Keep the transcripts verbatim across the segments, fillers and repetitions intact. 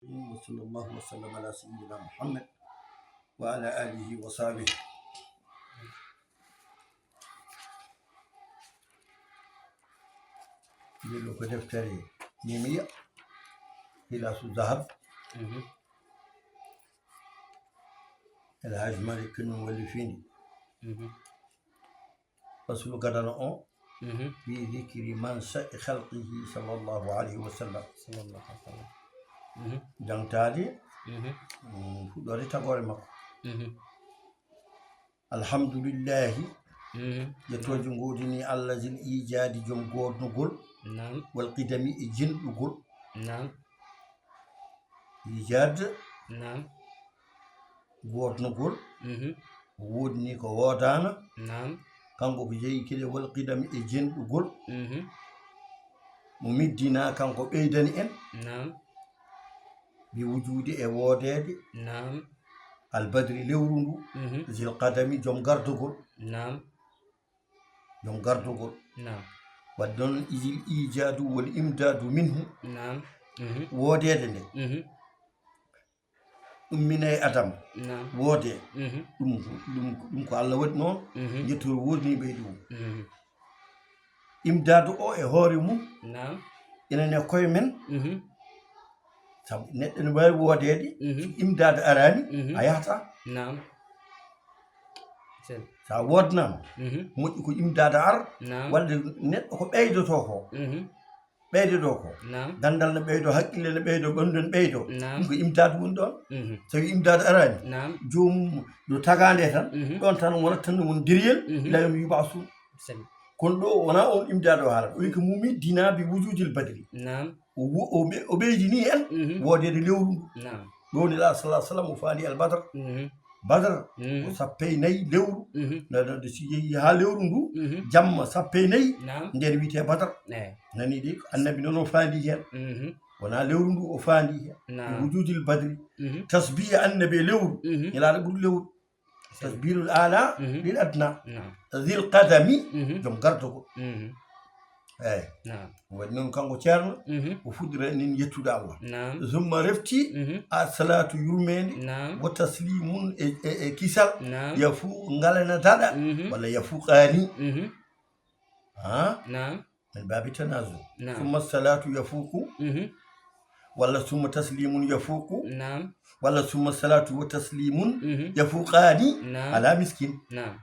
وصلى الله وسلم على سيدنا محمد وعلى آله وصحبه. Ndilo ko deftere Mimiya, Hilasu Zahab. Mhm. El Hadj Malick Kane wallifindi. Mhm. Faslu gadano o. Mhm. Fi dhikri mansa'i khalqihi sallallahu alayhi wa sallam. Sallallahu alayhi wa sallam. Mhm. Jangtaade. Mhm. Mm, fuɗɗoode tagoore makko. Mhm. Alhamdulillahi. Mhm. Yettooje ngoodini Allah, zil ijaadi, jom goodnogol. Naam. Wal qidami, e jinɗugol. Naam. Ijaad. Naam. Goodnogol. Mhm. Woodni ko woodaana. Naam. Kanko ko jeyi kede wal qidami, e jinɗugol. Mhm. Mo middina, kanko ɓeydani en. Naam. Bi wujuudi, e woodeede. Naam. Al badri, lewru ndu. Mhm. Zil qadami, jom gardugol. Naam. Jom gardugol. Naam. Wadde noon, izil ijaadu wal imdaadu minhu. Naam. Mhm. Woodeede nde. Mhm. Ɗum min e Adama. Naam. Woodee. Mhm. Ɗum, ɗum, ɗum ko Allah waɗi noon. Mhm. Njettoor woodniiɓe e ɗum. Mhm. Imdaadu o e hoore mum. Naam. Enen e koye men. Mhm. Sabu neɗɗo ne waawi woodeede, mhm, so imdaadu araani, mhm, a yahata. Naam. Sel. So a woodnaama, mhm, moƴƴi ko imdaadu ar, naam, walla neɗɗo ko ɓeydotoo ko. Mhm. Ɓeydotoo ko. Naam. Ganndal ne ɓeydoo, hakkille ne ɓeydoo, ɓanndu ne ɓeydoo. Naam. Ɗum ko imdaadu woni ɗoon. Mhm. So imdaadu araani, naam, joomum no tagaande tan, mhm, ɗoon tan wonata tan won deriyel, mhm, ila yawmi yub'asun. Sel. Kono ɗo wonaa oon imdaadu o haalata. O wiyi ko mumi dina bi wujudil badri. Naam. O wo-, o ɓe-, o ɓeydini en, mhm, woodeede lewru ndu. Naam. Ɗo Nelaaɗo sallallahu alaihi wasallam o faandi al badr. Mhm. Badr, mhm, ko sappo e nayi lewru. Mhm. Nde, nde, nde si yehi haa lewru ndu, mhm, jamma sappo e nayi, naam, nden wiyetee Badr. Eey. Nani de, ko Annabi noon o faandi heen. Mhm. Wonaa lewru ndu o faandi heen. Naam. Ko wujudil badri. Mhm. Tasbiya Annabi e lewru. Mhm. Nelaaɗo ɓuri lewru. Tasbihul ala, mhm, lil adna. Naam. Zil qadami, mhm, jom gardogol. Mhm. Eey. Naam. Waɗi noon kanko Ceerno, mhm, o fuɗɗira nin yettude Allah. Naam. Summa refti, mhm, a salatu yurmeende, naam, wa taslimun e, e, e kisal, naam, yafu ngalana daɗa, mhm, walla yafu qaani. Mhm. Ha? Naam. Min babi tanazu. Naam. Summa salatu yafuqu, mhm, walla summa taslimun yafuqu, naam, walla summa salatu wa taslimun, mhm, yafuqaani, naam, ala miskin. Naam.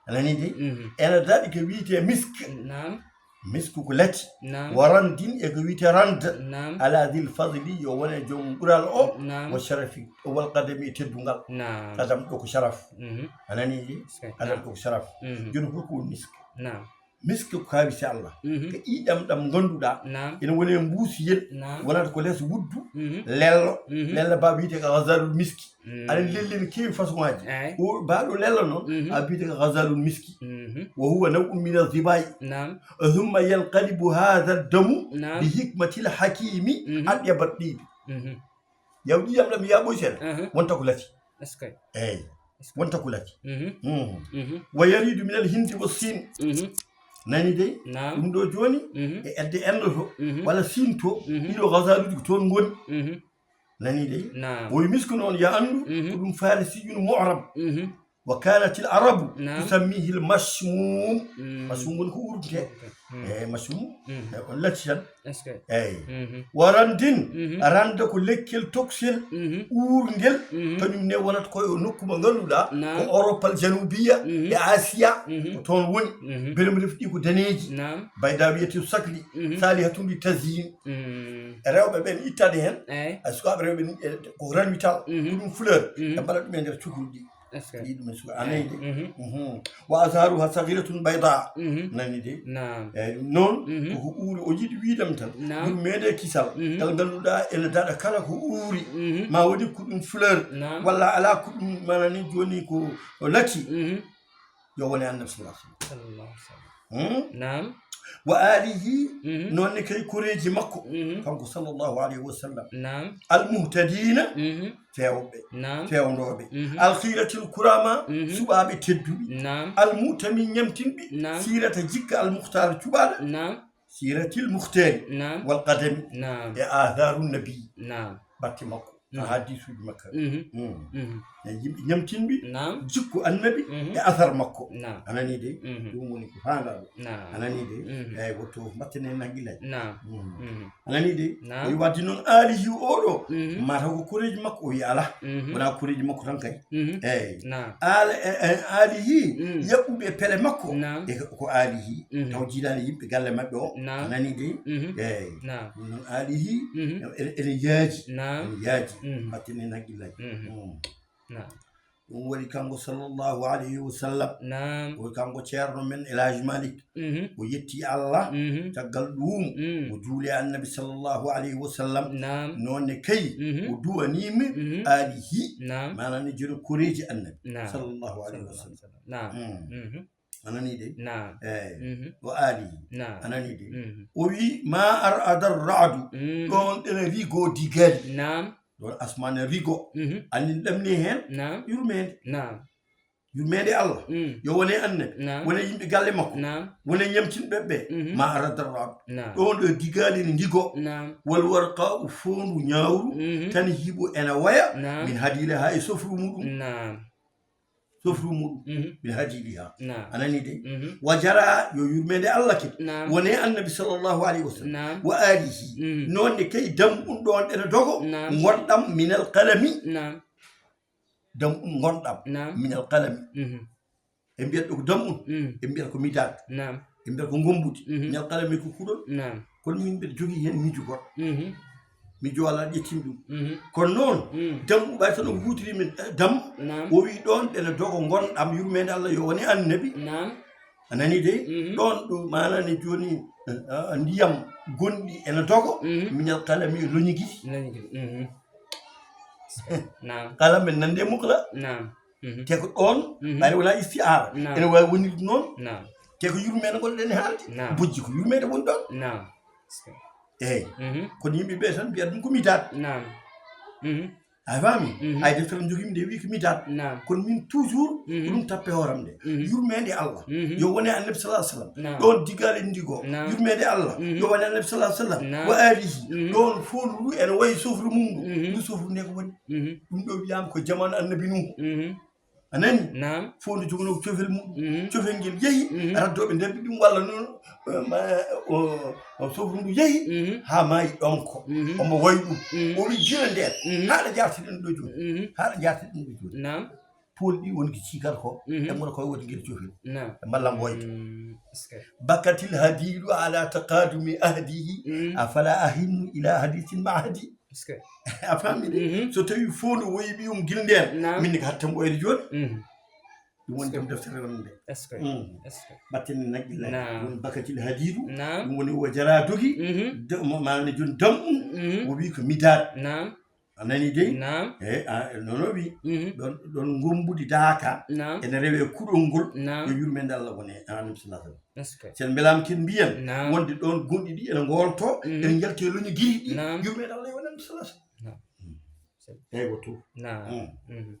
A nani de? Mhm. Ena daɗi ko wiyetee misk. Naam. Misk ko lati. Naam. Wa randin e ko wiyetee rand. Naam. Ala dil fadli, yo wone joom ɓural o. Naam. Wa sharafi, wal qadami e teddungal. Naam. Qadam ɗo ko sharaf. Mhm. A nani de? Sey. Qadam, naam, ɗo ko sharaf. Mhm. Jooni holko woni misk? Naam. Misk ko kaawise Allah. Mhm. Ko ƴiiƴam ɗam ngannduɗaa, naam, ene woni e mbuusiyel, naam, wonata ko les wuddu, mhm, lello, mhm, lello ba wiyetee ko ghazalul miski. Mm. Aɗa lelli no keewi façon aji. Eey. O baaɗo lello noon, mhm, a wiyetee ko ghazalul miski. Mhm. Wa huwa naw'un min az-zibai. Naam. Thumma yanqalibu hadha ad-damu, naam, bi hikmatil hakimi, mhm, atyaba at-tibi. Mhm. Yaw ƴiiƴam ɗam yaa ɓoy seeɗa, aha, wonta ko lati. Est-ce que? Eey. Est-ce que? Wonta ko lati. Mhm. Mhm. Mhm. Wa yaridu min al-Hindi wa Sin. Mhm. Nani dey? Naam. Ɗum ɗo jooni, mhm, e edde Inde to, mhm, walla Siin to, mhm, ɗiɗo ghazaluuji ko toon ngoni. Mhm. Nani dey? Naam. O wi misko noon, ya anndu, mhm, ko ɗum Farisiyun mu'rab. Mhm. Wa kanat al-arabu, naam, tusammihi al-mashmum. Mm. Mashmum woni ko uurtee. Mm. Eey, mashmum. Mm. Eey, on lati tan. Est-ce que? Eey. Mhm. Wa randin, mhm, randa ko lekkel toksel, mhm, uurngel, mhm, kañum ne wonata ko e nokku mo ngannduɗaa, naam, ko Oropal Janubiya, mhm, e Asiya, mhm, ko toon woni. Mhm. Beɗe mo refti ko daneeji. Naam. Baydawiyatu sakli, mhm, salihatun li tazyin. Mm. E rewɓe ɓen ittaade heen, eey, ay sukaaɓe rewɓe ni, e, ko ranwital, mhm, ko ɗum fleur, mhm, ɓe mbaɗa ɗum e nder cukalel ɗi. Est-ce que? Ɗi ɗum e suka, a nani de? Mhm. Mhm. Wa azharuha saghiratun bayda. Mhm. Nani de? Naam. Eey, ɗum noon, mhm, ko ko uuri, o yiɗi wiidam tan. Naam. Ɗum meeɗe kisal, mhm, ngal ngannduɗaa ene daɗa kala ko uuri. Mhm. Ma woni ko ɗum fleur, naam, walla alaa ko ɗum, mana ni jooni ko, ko lati. Mhm. Yo wone Annabi sallallahu alaihi wasallam. Sallallahu alaihi wasallam. Hmm? Naam. Wa alihi, mhm, noon ne kay koreeji makko, mhm, kanko sallallahu alaihi wasallam. Naam. Al muhtadina, mhm, feewɓe, naam, feewndooɓe. Mhm. Al khiratil kurama, mhm, suɓaaɓe tedduɓe. Naam. Al mu'tami ñamtinɓe, naam, sirata jikka al mukhtar cuɓaaɗo. Naam. Siratil mukhtari, naam, wal qadami. Naam. E atharu nabi. Naam. batte makko, ka hadiisuuji makko. Mhm. Mm. Mhm. E yimɓe ñamtinɓe Naam. jikku annabi Mhm. e asar makko. Naam. A nanii de? Mhm. Ɗum woni ko faandaa ɗo. Naam. A nanii de? Mhm. Eey, woto mbatten heen hakkillaaji. Naam. Mm. Mhm. A nanii de? Naam. O wi wadde noon aalihi o ɗo, Mhm. mataw ko koreeji makko, o wi alaa. Mhm. Wonaa koreeji makko tan kay. Mhm. Eey. Naam. Aala-, e, e, aalihi, Mm. yaɓɓuɓe pele makko, Naam. e ko aalihi. Mhm. Taw jiilaani yimɓe galle maɓɓe o. Naam. A nanii de? Mhm. Eey. Naam. Ɗum noon aalihi, Mhm. ene, ene yaaji. Naam. Ene yaaji. Mhm. Mbatten heen hakkillaaji. Mhm. Mm. Naam. Ɗum waɗi kanko sallallahu alayhi wa sallam. Naam. O kanko ceerno men El Hadj Malick. Mhm. O yetti Allah. Mhm. Caggal ɗum, Mm. o juuli e annabi sallallahu alayhi wa sallam. Naam. Noon ne kay, Mhm. o duwaniima Mhm. aalihi. Naam. Maanaam ne jono koreeji annabi Naam. sallallahu alayhi wa sallam. Naam. Mm. Mhm. A nanii de? Naam. Eey. Mhm. O aalihi. Naam. A nanii de? Mhm. O wi, "Ma ar'ada ra'du." Mm. Ɗoon ɗene rigo digaali. Naam. Ɗoon asmaan rigo. Mhm. Annin ɗamni heen Naam. yurmeende. Naam. Yurmeende Allah. Mm. Yo wone annabi. Naam. Wone yimɓe galle makko. Naam. Wone ñamtinɓe ɓe. Mhm. Ma ar'ada ra'du. Naam. Ɗoon ɗo digaali ne ndigo. Naam. Wal warqa'u foondu ñaawru. Mhm. Tan hibu ena waya. Naam. Min hadiili haa e sofru muɗum. Naam. Sofru muɗum. Mhm. Min hadiili haa. Naam. A nanii de? Mhm. Wa jara yo yurmeende Allah kadi. Naam. Wone annabi sallallahu alayhi wa sallam. Naam. Wa aalihi. Mhm. Noon ne kay dam ɗum ɗoon ɗene dogo. Naam. Ngonɗam minal qalami. Naam. Dam ɗum ngonɗam Naam. minal qalami. Mhm. Ɓe mbiyata ɗo ko dam ɗum. Mhm. Ɓe mbiyata ko midaad. Naam. Ɓe mbiyata ko ngommbudi. Mhm. Minal qalami ko kuɗol. Naam. Kono min mbiɗa jogii heen miijo goɗɗo. Mhm. Miijo Allah ƴettimi ɗum. Mhm. Kono noon, Mhm. dam ɓay tan o huutiri min, eh, dam, Naam. o wi ɗoon ɗene dogo ngonɗam yurmeende Allah yo wone annabi. Naam. A nanii de? Mhm. Ɗoon ɗo maanaam ne jooni, eh, ah, ndiyam gonɗi ene dogo, Mhm. minal qalami e loñi gidi. Loñi gidi. Mhm. Naam. Qalam en nande mukla. Naam. Mhm. Te ko ɗoon, Mhm. ɓayde wonaa istiaara. Naam. Ene waawi wonirde noon. Naam. Te ko yurmeende ngonɗen e haalde. Naam. Bojji ko yurmeende woni ɗoon. Naam. Eey. Mhm. Kono yimɓe ɓe tan mbiya ɗum ko midaad. Naam. Mhm. A faami? Mhm. Ay deftere njogiimi nde wi ko midaad. Naam. Kono min toujours Mhm. ko ɗum tappe hooram nde. Mhm. Yurmeende Allah. Mhm. Yo wone annabi sallallahu alaihi wasallam. Naam. Ɗoon digaale ndigo. Naam. Yurmeende Allah. Mhm. Yo wone annabi sallallahu alaihi wasallam. Naam. Wa alihi. Mhm. Ɗoon fof ndu ene wayi sofru mum ndu. Mhm. Ndu sofru nde ko woni? Mhm. Ɗum ɗo wiyaama ko jamaanu annabi Nuhu. Mhm. A nani? Naam. Fof ndu jogonoo ko cofel mum. Mhm. Cofel ngel yehi, Mhm. raddooɓe nder ɗum walla noon, eh, ma, o, o sofru ndu yehi, Mhm. haa maayi ɗonko. Mhm. Omo wayi ɗum. Mhm. O wi gila ndeen, Mhm. haa ɗo njaartiɗen ɗo jooni. Mhm. Haa ɗo njaartiɗen ɗo jooni. Naam. Pool ɗi woni ko ciikata ko, Mhm. e mboɗo koye woni ngel cofel. Naam. E mballam woyde. Mm, est-ce que Bakatil hadiidu ala taqadumi ahdihi, Mm. afala ahinnu ila hadisin ma ahdi. Est-ce que A faami de? Mhm. So tawi fof ndu woyi ɓiyum gila ndeen, Naam. min ne ko hatta mbo wayde jooni. Mhm. Ɗum woni Est-ce que ɗum deftere on nde. Est-ce que Mm. Est-ce que Batten naggi lay. Naam. Ɗum bakatil hadiidu. Naam. Ɗum woni o jara dogi. Mhm. De-, mo-, maanaam ne jooni damɗum. Mhm. O wi ko midaad. Naam. A nani dey? Naam. Eey, a, noon o wi. Mhm. Ɗon, ɗon ngommbudi daaka. Naam. Ene rewee kuɗol ngol. Naam. Yo yurmeende Allah wone e Annabi sallallahu alaihi wasallam. Est-ce que Sen mbelaama ken mbiyen Naam. wonde ɗon gonɗi ɗi ene ngoolto, Mhm. ene njalti e loñi giri ɗi. Naam. Yurmeende Allah yo won Annabi sallallahu alaihi wasallam. Naam. Mm. Eey, ko to. Naam. Mm. Mhm.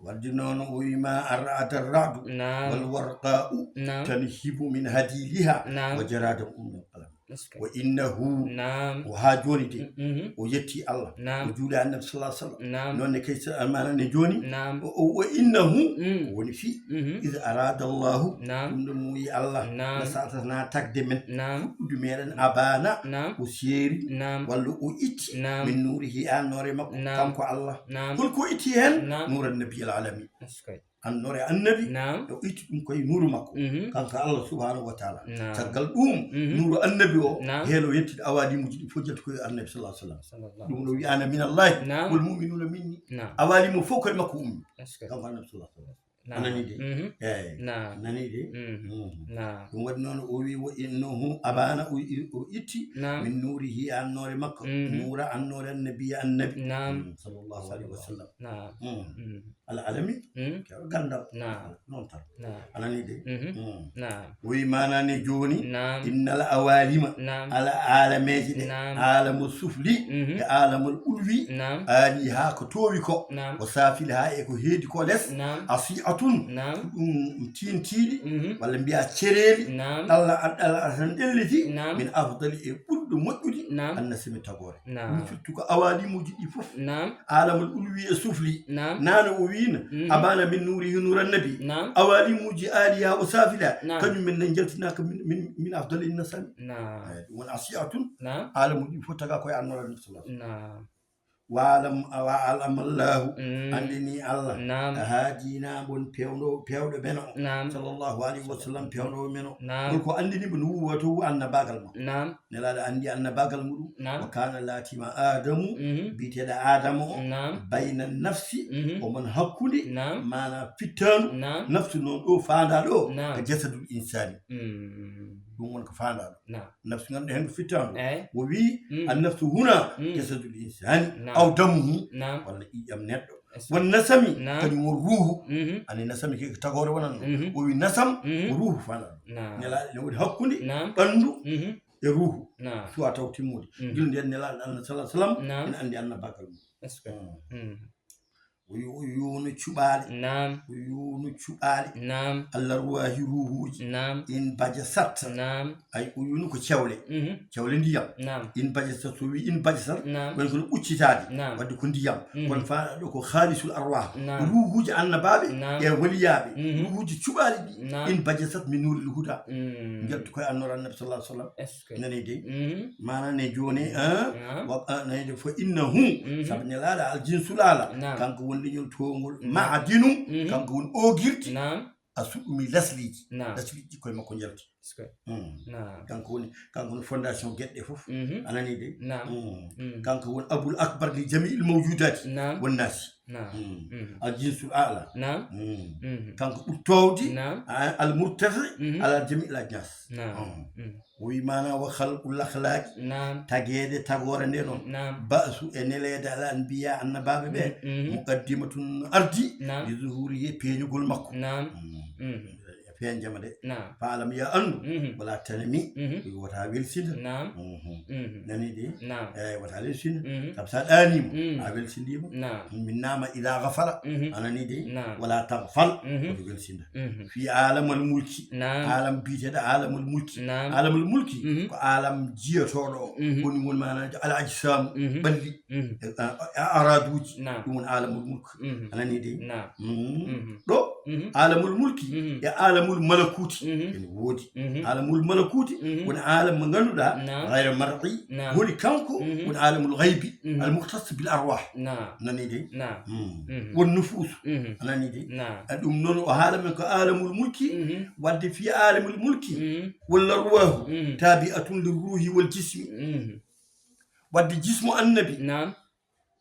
Wadde noon o wi ma ar'ada ra'du Naam. wal warqa'u Naam. tanhibu min hadiliha Naam. wa jarada ummul qalam. Est-ce que Wa innahu Naam. o haa jooni de, Mhm. o yetti Allah, Naam. o juuli Annabi sallallahu alaihi wasallam. Naam. Noon ne kay sa-, amaana ne jooni, Naam. o, o, wa innahu Mm. o woni fii, Mhm. iz arada Allahu, Naam. ɗum ɗo muuyi Allah, Naam. na satana tagde men, Naam. fuɗɗude meɗen abana, Naam. o seeri, Naam. walla o itti, Naam. min nuurihi annoore makko, Naam. kanko Allah. Naam. Hol ko itti heen? Naam. Nuuran nabiyil alami. Est-ce que Annoore annabi, Naam. o itti ɗum koye nuuru makko, Mhm. kanko Allah subhanahu wa ta'ala. Naam. Caggal ɗum, Mhm. nuuru annabi o, Naam. heen o yettidi awaalimuuji ɗi fof jalti koye Annabi sallallahu alaihi wasallam. Sallallahu Ɗum no wiyaana min Allahi, Naam. wal mu'minuna minni. Naam. Awaalimu fof koye makko ummi. Est-ce que Kanko Annabi sallallahu alaihi wasallam. Naam. A nani de? Mhm. Eey. Naam. A nani de? Mhm. Mhm. Naam. Ɗum waɗi noon o wi wa innahu abana o i-, o itti Naam. min nuurihi annoore makko. Mhm. Nuura annoore annabi annabi. Naam. Mm, sallallahu alaihi wasallam. Naam. Mm. Mhm. Al alami, Mm. kew gandal. Naam. Noon tan. Naam. A nani de? Mhm. Mm. Naam. O wi maana ne jooni, Naam. innal awalima, Naam. ala alameeje ɗe, Naam. alamu sufli, Mhm. e alamul ulwi, Naam. aali haa ko toowi ko, Naam. o saafil haa e ko heedi ko les, Naam. asi'atun, Naam. ɗum tiintiiɗi, Mhm. walla mbiya cereeli, Naam. Allah, Allah, Allah tan ɗelliti, Naam. min afdali e ɓurɗi Ɗum moƴƴude. Naam. Annasimi tagoore. Naam. Ɗum firti ko awalimuuji ɗi fof. Naam. Alamul ulwi e sufli. Naam. Naane o wiino, mhm, abana min nuurihi nuuran nabi. Naam. Awalimuuji aaliha o safila. Naam. Kañum men ne njaltinaaka min, min, min afdali nasami. Naam. Eyi, ɗum woni asiya tun. Naam. Alamuuji ɗi fof taga koye annoora nabi sallallahu alaihi wasallam. Naam. Wa alam, wa alamallahu, mm, anndini Allah. Naam. Haadina bon pewɗo, pewɗo men o. Naam. Sallallahu alaihi wasallam, pewɗo men o. Naam. Hol ko anndini mo nubuwwatahu annabaagal makko? Naam. Nelaaɗo anndi annabaagal muɗum. Naam. Wa kana laatima Adamu, mhm, biyeteeɗo Adama o. Naam. Bayna nafsi, mhm, o mon hakkunde. Naam. Maana fittaandu. Naam. Nafsu noon ɗo faandaa ɗo, naam, ko jasadul insani. Mm. Ɗum woni ko faandaa ɗo. Naam. Nafsu ngannduɗaa heen ko fittaandu. Eyi. O wii, mm, an nafsu huna, mm, jasadul insani, naam, aw damuhu, naam, walla ƴiƴam neɗɗo. Est-ce que won nasami, naam, kañum won ruuhu. Mhm. Ani nasami ke ko tagoore wonatno. Mhm. O wii nasam, mhm, ko ruuhu faandaa ɗo. Naam. Nelaaɗo ne woni hakkunde, naam, ɓanndu, mhm, e ruuhu. Naam. Suwa taw timmude. Mhm. Gila ndeen Nelaaɗo Allah sallallahu alaihi wasallam, naam, ene anndi annabaagal mum. Est-ce que? Mm. Mm. O yu-, o yuunu cuɓaale. Naam. O yuunu cuɓaale. Naam. Allah ruwahi ruuhuuji. Naam. In bajasat. Naam. Ay, o yuunu ko cewle. Mhm. Cewle ndiyam. Naam. In bajasat, so wi in bajasat, naam, woni kono ɓuccitaade. Naam. Wadde ko ndiyam. Mhm. Kono faandaa ɗo ko khalisul arwah. Naam. Ruuhuuji annabaaɓe, naam, e waliyaaɓe. Mhm. Ruuhuuji cuɓaali ɗi. Naam. In bajasat min nuuril huda. Mm. Njalti koye annoora annabi sallallahu alaihi wasallam. Est-ce que? Nani de. Mhm. Maana ne jooni, eh? Naam. Wa, eh, nani de fo innahu. Mhm. Sabu Nelaaɗo al jinsul ala. Naam. Kanko woni leñol toowngol. Naam. Ma'adinu. Mhm. Kanko woni oogirdi. Naam. A suɗɗumi lasliiji. Naam. Lasliiji koye makko njalti. Est-ce que? Mm. Naam. Kanko woni, kanko woni fondation geɗe ɗe fof. Mhm. A nani de? Naam. Mm. Mm. Kanko woni abul akbar li jami'il mawjudati. Naam. Wan nasi. Naam. Mm. Mhm. Al jinsul ala. Naam. Mm. Mhm. Kanko ɓuri toowde. Naam. A, al murtafi, mhm, ala jami'il ajnas. Naam. Mm. Mm. O wi maana wa khalqul akhlaqi. Naam. Tageede tagoore nde noon. Naam. Ba'su e neleede al anbiya annabaaɓe ɓe. Mm, mhm. Muqaddimatun ardi. Naam. Li zuhurihi e peeñugol makko. Naam. Mm. Mhm. Feeñjama de. Naam. Faalam ya anndu. Mhm. Wala tanami. Mhm. Ko wota welsinda. Naam. Mhm. Mhm. Nani de? Naam. Eyi, wota welsinda. Mhm. Sabu sa ɗaaniima, mhm, a welsindiima. Naam. Min nama ida gafala. Mhm. A nani de? Naam. Wala tagfal. Mhm. Wota welsinda. Mhm. Fi alamal mulki. Naam. Alam biyeteeɗo alamul mulki. Naam. Alamul mulki, mhm, ko alam jiyotooɗo o. Mhm. Woni, woni maanaaji al ajsamu, mhm, ɓalli. Mhm. E, a, a, araduuji. Naam. Ɗum woni alamul mulki. Mhm. A nani de? Naam. Mhm. Mhm. Ɗo, mhm, alamul mulki, mhm, e alamul malakuti, mhm, ene woodi. Mhm. Alamul malakuti, mhm, woni alam mo ngannduɗaa, naam, ghayra mar'i, naam, woni kanko, mhm, woni alamul ghaybi, mhm, al mukhtas bil arwah. Naam. Nani de? Naam. Mm. Mhm. Won nufus. Mhm. A nani de? Naam. A ɗum noon o haala men ko alamul mulki, mhm, wadde fi alamul mulki, mhm, walla ruwahu, mhm, tabi'atun lir ruhi wal jismi. Mhm. Wadde jismu annabi. Naam.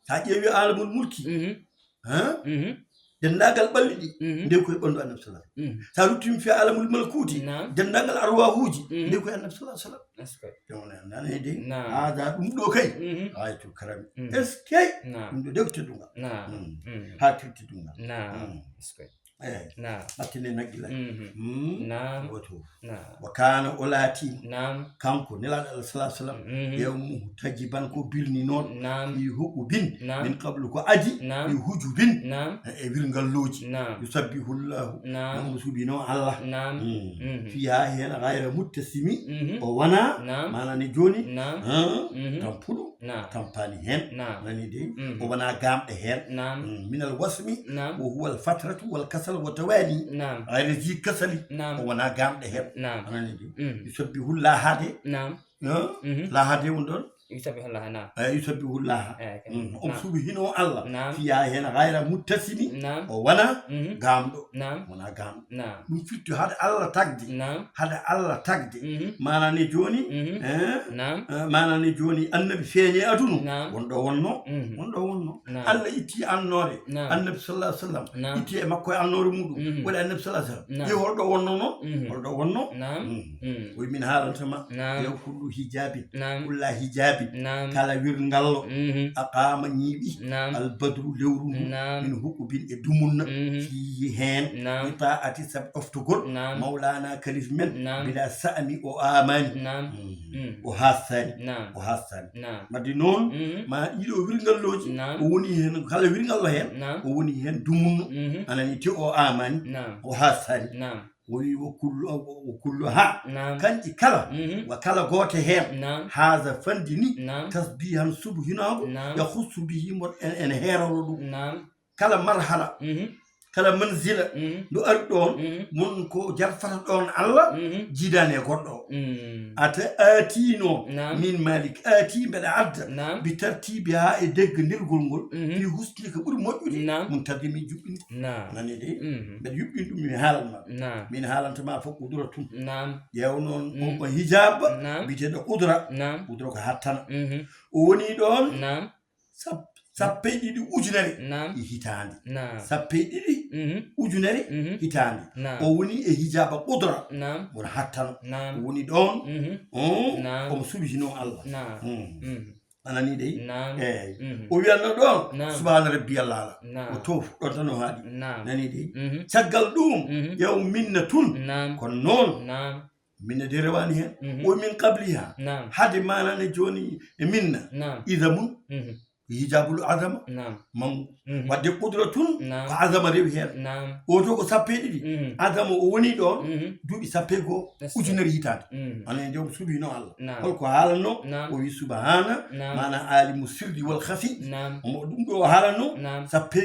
Sa ƴeewi alamul mulki, mhm, ha? Mhm. Denndaangal ɓalli ɗi, mhm, nde koye ɓanndu annabi sallallahu alaihi wasallam. Mhm. Sa ruttimi fi alamul malakuti, naam, denndaangal arwahuuji, mhm, nde koye annabi sallallahu alaihi wasallam. Est-ce que? Ɗum woni nane de. Naam. Haada ɗum ɗo kay. Mhm. Ghayatul karami. Mhm. Est-ce que? Naam. Ɗum ɗo de ko teddungal. Naam. Mm. Mm. Ha tirti ɗum. Naam. Mm. Est-ce que? Eyi. Naam. Ɓattine naggi lay. Mhm. Mm. Naam. Woto. Naam. Wa kana o laati. Naam. Kanko Nelaaɗo Allah sallallahu alaihi wasallam. Mhm. Yo muhtajiban ko birni noon. Naam. Fi huqubin. Naam. Min qablu ko adi. Naam. Fi hujubin. Naam. E wirngalluuji. Naam. Yusabbihullahu. Naam. Namo subino Allah. Naam. Mm. Mhm. Fiha heen ghayra muttasimi. Mhm. O wona. Naam. Maana ne jooni. Naam. Ah, mhm, tampuɗo. Naam. Tampaani heen. Naam. Nani de? Mhm. O wona gaamɗo heen. Naam. Mm. Minal wasmi. Naam. Wa huwa al fatratu wal kasal wa tawani. Naam. Ghayra zi kasali. Naam. O wona gaamɗo heen. Naam. Nani de? Mhm. Yusabbihu Llaha de. Naam. Ah? Mhm. Llaha de won ɗon? Yusabbihu Llaha, naam. Eh, yusabbihu Llaha. Eh, ok. Mm. Naam. Omo subhino Allah. Naam. Fiha heen ghayra muttasimi. Naam. O wona, mhm, gaamɗo. Naam. Wona gaamɗo. Naam. Ɗum firti hade Allah tagde. Naam. Hade Allah tagde. Mhm. Maana ne jooni, mhm, eh? Naam. Eh, maana ne jooni annabi feeñi aduna. Naam. Won ɗo wonno. Mhm. Won ɗo wonno. Naam. Allah itti annoore. Naam. Annabi sallallahu alaihi wasallam. Naam. Itti e makko e annoore muɗum. Mhm. Waɗi annabi sallallahu alaihi wasallam. Naam. Yo holɗo wonno noon? Mhm. Holɗo wonno? Naam. Mhm. Mm. O wi min haalantama. Naam. Yo kullu hijabin. Naam. Kulla hijabin. Naam. Kala wirngallo. Mhm. Aqama ñiiɓi. Naam. Al badru lewru ndu. Naam. Min huqubin e dumunna. Mhm. Fihi heen. Naam. Bi ta'ati sab oftugol. Naam. Mawlana kalif men. Naam. Bila sa'mi o amani. Naam. Mm. Mm. O hassani. Naam. O hassani. Naam. Wadde noon, mhm, ma ɗiɗo wirngalloji, naam, o woni heen, kala wirngallo heen, naam, o woni heen dumunno, mhm, anani te o amani, naam, o hassani. Naam. O wi, "Wa kullu, wa kullu ha." Naam. Kanƴi kala, mhm, wa kala goote heen. Naam. Haaza fandi ni. Naam. Tasbihan subhinaango. Naam. Yahussu bihi mo en, en heeroro ɗum. Naam. Kala marhala, mhm, kala manzila, mhm, ndu ari ɗoon, mhm, mon ko jarfata ɗoon Allah, mhm, jiidaani e goɗɗo o. Mm. Ata aatino. Naam. Min Malik, aati mbeɗa adda. Naam. Bi tartibi ha e deggandirgol ngol, mhm, fi husni ko ɓuri moƴƴude. Naam. Muntadimi juɓɓinde. Naam. Nani de? Mhm. Mbeɗa yuɓɓin ɗum mi haalan ma. Naam. Min haalanta ma fof qudratun. Naam. Ƴeew noon, mhm, o, o hijab, naam, biyeteeɗo qudra. Naam. Qudra ko hattana. Mhm. O woni ɗoon. Naam. Sap-, sappe ɗiɗi ujunere, naam, e hitaande. Naam. Sappe ɗiɗi, mhm, ujunere, mhm, hitaande. Naam. O woni e hijaba qudra. Naam. Wona hattano. Naam. O woni ɗoon. Mhm. On, naam, omo subhino Allah. Naam. Mm. Mhm. A nani dey? Naam. Eey. Mhm. O wiyanno ɗoon, naam, subhana rabbiyal ala. Naam. O to fuɗɗo tan o haaɗi. Naam. Nani dey? Mhm. Caggal ɗum, mhm, ƴeew minna tun. Naam. Kono noon, naam, minna de rewaani heen. Mhm. O min qabliha. Naam. Hade maanane jooni e minna. Naam. Ida mun. Mhm. Hijabul adama. Naam. Mangu. Mhm. Wadde qudra tun, naam, ko adama rewi heen. Naam. O to ko sappe ɗiɗi. Mhm. Adama o woni ɗoon, mhm, duuɓi sappe goo, ujunere hitaande. Mhm. Ana e nder subhino Allah. Naam. Holko haalanno? Naam. O wi subhana, naam, maana alimu sirri wal khafi. Naam. Omo ɗum ɗo o haalanno. Naam. Sappe,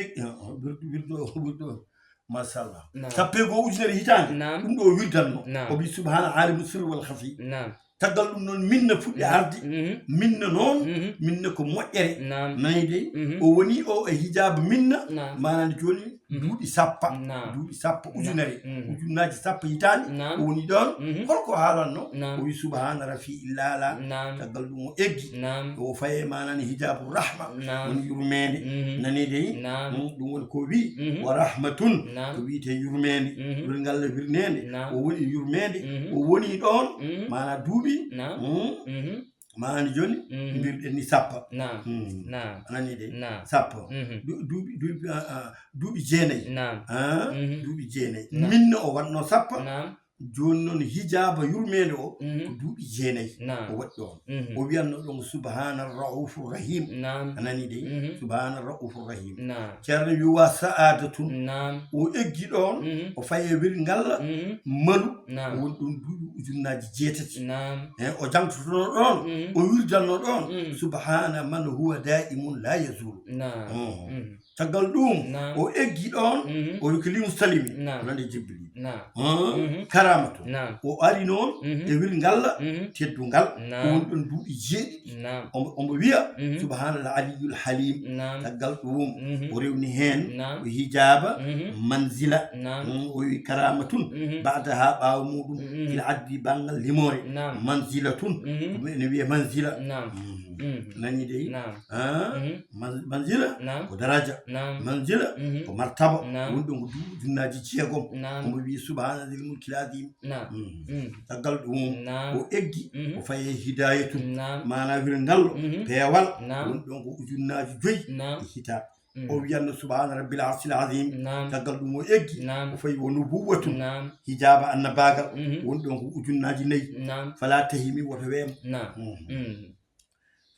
wirdo, wirdo, wirdo. Machallah. Naam. Sappe goo ujunere hitaande. Naam. Ɗum ɗo o wirdanno. Naam. O wi subhana alimu sirri wal khafi. Naam. Caggal ɗum noon, minna fuɗɗi, mhm, arde. Mhm. Minna noon, mhm, minna ko moƴƴere. Naam. Nani dey? Mhm. O woni o e hijaba minna, naam, maanaam jooni, mhm, duuɓi sappo. Naam. Duuɓi sappo, naam, ujunere. Mhm. Ujunnaaji sappo hitaande, naam, o woni ɗoon. Mhm. Holko haalanno? Naam. O wi subhana rafi illala. Naam. Caggal ɗum o eggi. Naam. O faye maanaam hijabu rahma. Naam. Woni yurmeende. Mhm. Nani dey? Naam. Mm, ɗum woni ko wi, mhm, wa rahmatun. Naam. Ko wiyetee yurmeende. Mhm. Wirngal wirneende. Naam. O woni yurmeende. Mhm. O woni ɗoon. Mhm. Maanaam duuɓi. Naam. Mm. Mhm. Maanaam jooni, mhm, mbirɗen ni sappo. Naam. Mm. Naam. A nani dey? Naam. Sappo. Mhm. Du-, duuɓi, duuɓi, ah, ah, duuɓi jeenayi. Naam. Ah, mhm, duuɓi jeenayi. Naam. Minna o waɗno sappo. Naam. Jooni noon, hijaaba yurmeende o, mhm, ko duuɓi jeenayi. Naam. O waɗi ɗoon. Mhm. O wiyanno ɗoon, "Subhaana Ra'uufu Rahiim." Naam. A nani dey? Mhm. "Subhaana Ra'uufu Rahiim." Naam. Ceerno wi, "Wa sa'aadatun." Naam. O eggi ɗoon, mhm, o faye wirngal, mhm, malu, naam, o woni ɗoon duuɓi ujunnaaji jeetati. Naam. He, o jangtotono ɗoon, mhm, o wirdanno ɗoon, mhm, "Subhaana man huwa daa'imun laa yazuulu." Naam. Oh. Mhm. Caggal ɗum, naam, o eggi ɗoon, mhm, o wi ko limu salimi, naam, wonande Jibril. Naam. Hum, mhm, karamatu. Naam. O ari noon, mhm, e wirngal, mhm, teddungal. Naam. O woni ɗoon duuɓi jeeɗiɗi. Naam. Omo, omo wiya, mhm, subhanal aliyul halim. Naam. Caggal ɗum, mhm, o rewni heen, naam, o hijaaba, mhm, manzila. Naam. Hum, o wi karamatun, mhm, ba'daha ɓaawo muɗum, mhm, fil addi banngal limoore. Naam. Manzilatun, mhm, ɗum ene wiye manzila. Naam. Mhm. Mhm. Nani dey? Naam. Ah? Mhm. Man-, manzila, naam, ko daraja. Naam. Manzila, mhm, ko martaba. Naam. Woni ɗon ko duuɓi ujunnaaji jeegom. Naam. Omo wiyi, "Subhaana zil mulkil azim." Naam. Mm. Mm. Caggal ɗum, naam, o eggi, mhm, o fayi e hidayatun. Naam. Maanaa wirngal, mhm, peewal, naam, woni ɗon ko ujunnaaji joyi, naam, e hitaɓe. Mm. O wiyanno, "Subhaana rabbil arsil azim." Naam. Caggal ɗum o eggi, naam, o fayi o nubuwatun. Naam. Hijaaba annabaagal, mhm, woni ɗon ko ujunnaaji nayi. Naam. Fala tahimi, woto weem. Naam. Mm. Mm.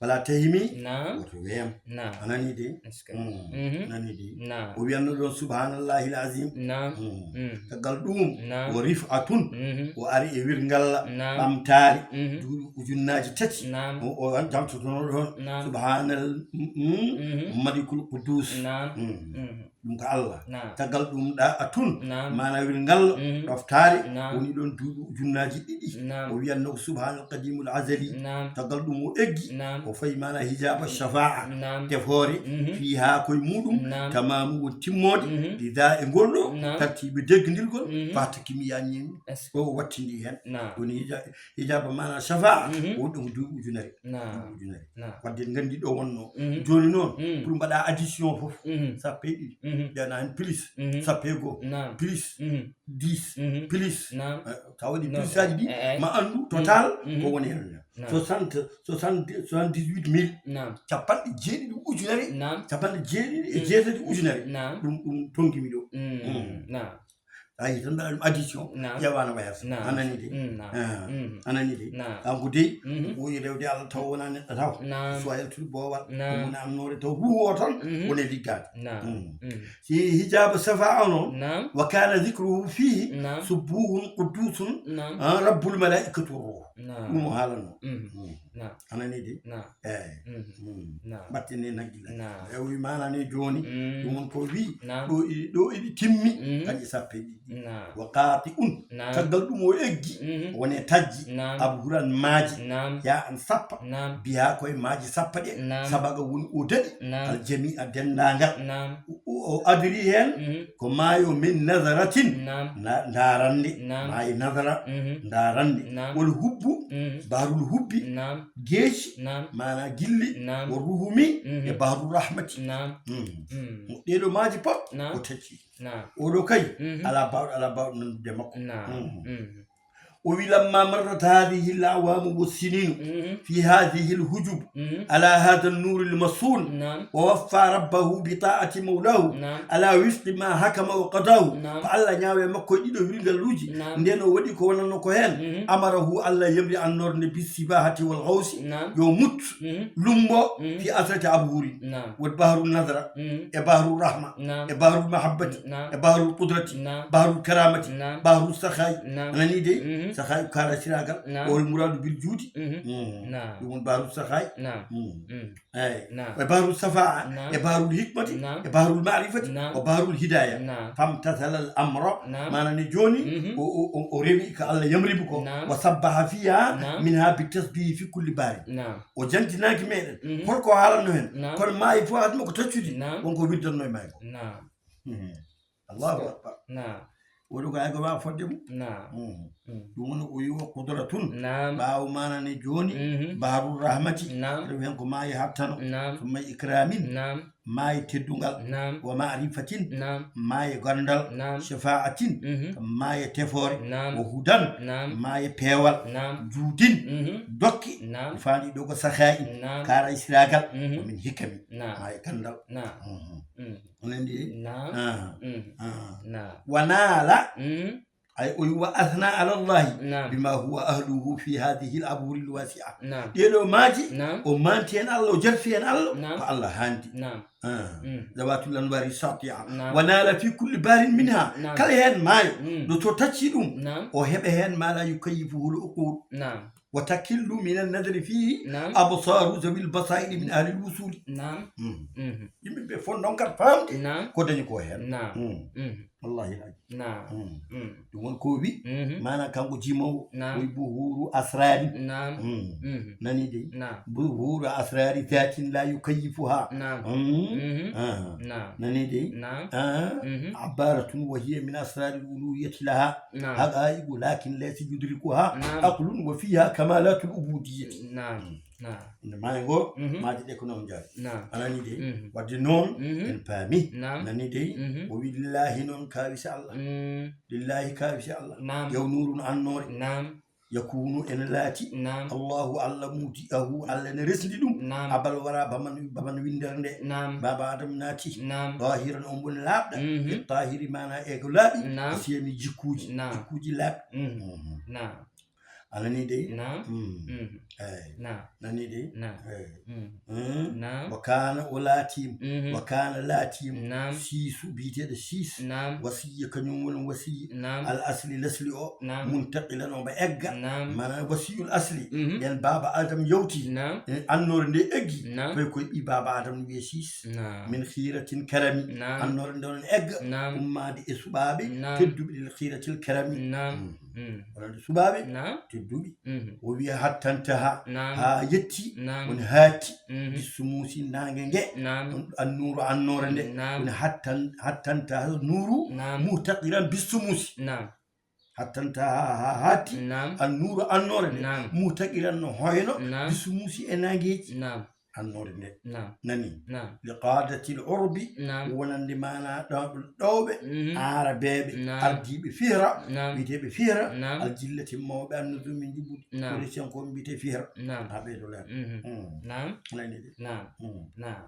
Fala tahimi, naam, woto weem. Naam. A nani de? Est-ce que? Mm. Mhm. Nani de? Naam. O wiyanno ɗon, "Subhaanallaahil aziim." Naam. Mm. Mm. Caggal ɗum, naam, o rif'atun, mhm, o ari e wirngal, naam, ɓamtaare, mhm, duuɓi ujunnaaji tati. Naam. O, o jangtotono ɗon, naam, "Subhaanal, mm, mm, mhm, malikul quddus." Naam. Mm. Mhm. Ɗum ko Allah. Naam. Caggal ɗum ɗa a tun, naam, maana wirngal, mhm, ɗoftaare, naam, woni ɗon duuɓi ujunnaaji ɗiɗi. Naam. O wiyanno ko subhaanal qadiimul azali. Naam. Caggal ɗum o eggi, naam, o fayi maana hijaaba shafaa, naam, tefoore, mhm, fii haa koye muɗum, naam, tamaamu won timmoode, mhm, lidaa e ngol ɗo, naam, tartiibi deggindirgol, mhm, faa takimi yaani en. Est-ce que? O wattindi heen. Naam. Woni hija-, hijaaba maana shafaa, mhm, woni ɗum duuɓi ujunere. Naam. Duuɓi ujunere. Naam. Wadde en nganndi ɗo wonno. Mhm. Jooni noon, mhm, pour mbaɗa addition fof, mhm, sappo e ɗiɗi. Mhm. Mbiyanaa heen plus, mhm, sappo e goo. Naam. Plus, mhm, dix. Mhm. Plus. Naam. Eh, so a waɗi, non, plus aji ɗi, eh, eh, ma anndu, mhm, total, mhm, ko woni heen. Naam. Soixante, soixante, soixante-dix-huit mille. Naam. Capanɗe jeeɗiɗi ujunere, naam, capanɗe jeeɗiɗi e, mhm, jeetati ujunere. Naam. Ɗum, ɗum tonngii mi ɗo. Mm. Mm. Naam. A yi tan mbaɗa ɗum addition, Naam. Ƴeewa no wayata. Naam. A nani de? Mm, naam. Ah, mm. A nani de? Naam. Kanko de, mhm, ɓooyi rewde Allah taw wonaa neɗɗo taw. Naam. So a yaltude boowal, naam, ɗum woni amnoore taw ruhu o tan, mhm, woni liggaade. Naam. Mm. Mm. Si hijaabu safa o noon, naam, wa kana dhikruhu fihi, naam, subbuhun quddusun, naam, ah, rabbul malaikatu ruh. Naam. Ɗum o haalanno. Mhm. Mm. Naam. A nani de? Naam. Eeyi. Mhm. Mm. Naam. Mbattini naggi la. Naam. E o wi maana ni jooni, mm, ɗum won ko wi, naam, ɗo i-, ɗo iɗi timmi, mm, kanƴe sappo e ɗiɗi. Naam. Wa qati'un. Naam. Caggal ɗum o eggi, mhm, woni e tajji. Naam. Abhuran maaji. Naam. Ya an sappa. Naam. Biha koye maaji sappa ɗe. Naam. Sabaga woni o daɗi. Naam. Al jami'a denndaangal. Naam. O, o, o adri heen, mhm, ko maayo min nadaratin. Naam. Na-, ndaarande. Naam. Maayo nadara. Mhm. Ndaarande. Naam. Wal hubbu. Mhm. Bahrul hubbi. Naam. Geeci. Naam. Maana gilli. Naam. Wa ruhumi. Mhm. E bahru rahmati. Naam. Mm. Mm. Mo ɗeɗo maaji pop. Naam. Ko tacci. Naam. Oɗo kay, mhm, ala bawɗo, ala bawɗo nandude makko. Naam. Mm. Mm. O wi, lamma marrat hadhihi al awamu wa sininu, mhm, fi hadhihi al hujub, mhm, ala hadha an nur al masun, naam, wa waffa rabbahu bi ta'ati mawlahu, naam, ala wifqi ma hakama wa qadahu. Naam. Ko Allah ñaawe makko e ɗiɗo wirngaluuji, naam, nden o waɗi ko wonanno ko heen. Mhm. Amarahu, Allah yamri annorde bi sibahati wal ghawsi, naam, yo mut, mhm, lumbo, mhm, fi asrati abhuri. Naam. Wal bahru nadra, mhm, e bahru rahma, naam, e bahru mahabbati, naam, e bahru qudrati, naam, bahru karamati, naam, bahru sahayi. Naam. A nani de? Mhm. Sahayi karasiragal. Naam. O wal muradu bil juudi. Mhm. Mhm. Naam. Ɗum woni bahru sahayi. Naam. Mhm. Mhm. Eyi. Naam. E bahru safa'a, naam, e bahru hikmati, naam, e bahru ma'rifati, naam, o bahru hidaya. Naam. Famtathala al amra, naam, maana ni jooni, mhm, o, o, o, o rewi ko Allah yamri mo ko. Naam. Wa sabbaha fiha, naam, minha bi tasbihi fi kulli bahri. Naam. O jantinaaki meɗen. Mhm. Holko haalanno heen? Naam. Kono maayo fof aduna ko taccude. Naam. Wonko wirdanno e maayo ko. Naam. Mhm. Allahu akbar. Naam. Woɗo ko ay ko waawa fodde mum. Naam. Mhm. Mm. Ɗum woni o wi o qudratun. Naam. Ɓaawo maana ni jooni, mhm, baharul rahmati. Naam. Ɗum heen ko maayo hattano. Naam. Summa ikramin. Naam. Maayo teddungal. Naam. Wa ma'rifatin. Naam. Maayo ganndal. Naam. Shafa'atin. Mhm. Maayo tefoore. Naam. Wa hudan. Naam. Maayo peewal. Naam. Juudin. Mhm. Dokke. Naam. Faandi ɗo ko sahaa'in. Naam. Kaara isragal. Mhm. Wa min hikami. Naam. Maayo ganndal. Naam. Mhm. Mm. Onon ndi? Naam. Ah. Mm. Ah. Naam. Wa naala. Mm. Ay, o wi wa athna ala Allahi, naam, bima huwa ahluhu fi hadhihi al abhuri al wasi'a. Naam. Ɗeɗo maaji, naam, o manti hen Allah, o jarfi hen Allah, naam, ko Allah handi. Naam. Ah. Mm. Zawatul anwari sati'a. Naam. Wa naala fi kulli bahrin minha. Naam. Kala hen maayo, mm, ɗo to tacci ɗum, naam, o heɓa hen ma la yukayyifuhu al uqul. Naam. Wa takillu min an-nadari fihi, naam, absaru zawil basairi min ahli al-wusuli. Naam. Mm. Mhm. Yimɓe ɓe fof ndonkat faamde, naam, ko dañi ko heen. Naam. Mm. Mhm. Wallahi al-azim. Naam. Mm. Mm. Ɗum woni ko wi, mhm, maanaam kanko jimoowo, naam, o wi buhuru asrari. Naam. Mm. Mhm. Nani de? Naam. Buhuru asrari dhatin la yukayyifuha. Naam. Mm. Mhm. Ah. Naam. Nani de? Naam. Ah. Mhm. Abaratun wa hiya min asrari al-uluhiyyati laha. Naam. Haqa'iqu lakin laysa yudrikuha, naam, aqlun wa fiha kamalatul ubudiyyati. Naam. Mm. Naam. Nde maayo ngo, mhm, maaji ɗe ko noon njaari. Naam. A nani de? Mhm. Wadde noon, mhm, en paami. Naam. Nani de? Mhm. O wi lillahi noon kaawise Allah. Mm. Lillahi kaawise Allah. Naam. Yaw nurun annoore. Naam. Yakunu ene laati. Naam. Allahu Allah mudi'ahu, Allah ene resndi ɗum. Naam. Abal wara baman, baman winndere nde. Naam. Baaba Adam naati. Naam. Tahiran on woni laaɓɗa. Mhm. E tahiri maana e ko laaɓi. Naam. Siyami jikkuuji. Naam. Jikkuuji laaɓɗi. Mhm. Mhm. Naam. A nani de? Naam. Mm. Mm. Eyi. Naam. Nani de? Naam. Eyi. Mm. Mm. Naam. Wa kana o laatiima. Mhm. Wa kana laatiima. Naam. Siisu biyeteeɗo siis. Naam. Wasiyya kañum woni wasiyya. Naam. Al asli lasli o. Naam. Muntaqilan omo egga. Naam. Maanaam wasiyul asli. Mhm. Ɓen baaba Adam yawti. Naam. E annoore nde eggi. Naam. Koye koye ɓii baaba Adam no wiyee siis. Naam. Min khiratil karami. Naam. Annoore nde onon egga. Naam. Ummaade e suɓaaɓe. Naam. Tedduɓe lil khiratil karami. Naam. Mm. Mm. Wonande suɓaaɓe. Naam. Tedduɓe. Mhm. O wiya hattantaha. Naam. Haa yetti. Naam. Woni haatti. Mhm. Bissumuusi naange nge. Naam. On annuru annoore nde. Naam. Woni hattan-, hattantaha nuru. Naam. Muhtaqiran bissumuusi. Naam. Hattantaha haa haatti. Naam. Annuru annoore nde. Naam. Muhtaqiran no hoyno. Naam. Bissumuusi e naangeeji. Naam. Annoore nde. Naam. Nani? Naam. Li qaadatil urbi, naam, wonande maanaa ɗo-, ɗowɓe, mhm, aarabeeɓe, naam, ardiiɓe fihra, naam, wiyeteeɓe fihra, naam, aljillati mawɓe annuzumi njuɓɓudi. Naam. Ko Persiyankooɓe mbiyetee fihra. Naam. Haa ɓeydo leer. Mhm. Mm. Naam. Nani de? Naam. Mm. Naam.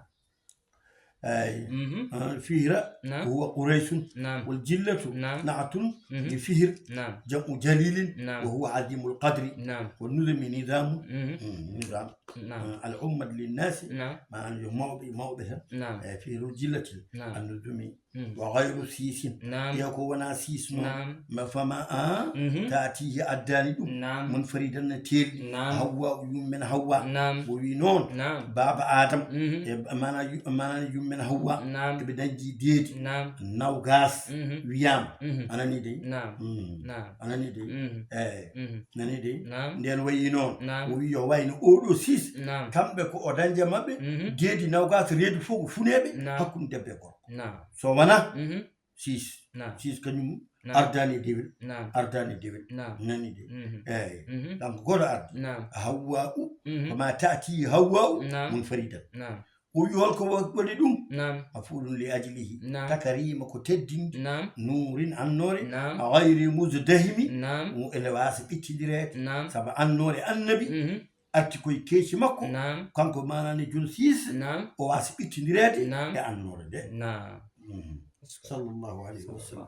أي. Mhm. آه، فهر نعم. وهو قريش. نعم. والجلة نعم. نعت Mhm. لفهر نعم. جمع جليل نعم. وهو عظيم القدر. نعم. والنظم نظام. Mhm. مم، نظام. نعم. آه، الأمة للناس. نعم. ما أنا يوم موضع، موضع. نعم. آه، فهر الجلة. نعم. النظم. Mhm. وغير سيس. نعم. يكون سيس. نعم. ما فما آه. Mhm. تأتيه أداني. نعم. منفردا تيل. نعم. حواء يمن حواء. نعم. وينون. نعم. باب آدم. Mhm. إيه، أمانة ي-، أمانة يمن حواء. نعم. Ɓe dañdi deedi. نعم. Nawgas. Mhm. Wiyaama. Mhm. Anani dey. نعم. Mm. نعم. Anani dey. Mhm. Eyi. Mhm. Nani dey. نعم. Nden wayi noon. نعم. O wi yo wayno oɗo six. نعم. Kamɓe ko o dañde maɓɓe. Mhm. Deedi nawgas reedu fof ko funeeɓe. نعم. Hakkunde debbo e gorko. نعم. So wona Mhm. six. نعم. Six kañum نعم. Ardani dewel. نعم. Ardani dewel. نعم. Nani dey. Mhm. Eyi. Mhm. Kanko gooto ardi. نعم. Hawwa'u. Mhm. Kama ta'ti Hawwa'u. نعم. Munfaridan. نعم. O wi holko wa-, waɗi ɗum. نعم. Maf'ulun li ajlihi. نعم. Takarima ko teddinde. نعم. Nuurin annoore. نعم. Ghayri muzdahimi. نعم. Mo ene waasa ɓittindireede. نعم. Sabu annoore annabi. Mhm. Arti koye keeci makko. نعم. Kanko maanaani jun six. نعم. O waasa ɓittindireede. نعم. E annoore nde. نعم. Mhm. Sallallahu alayhi wa sallam.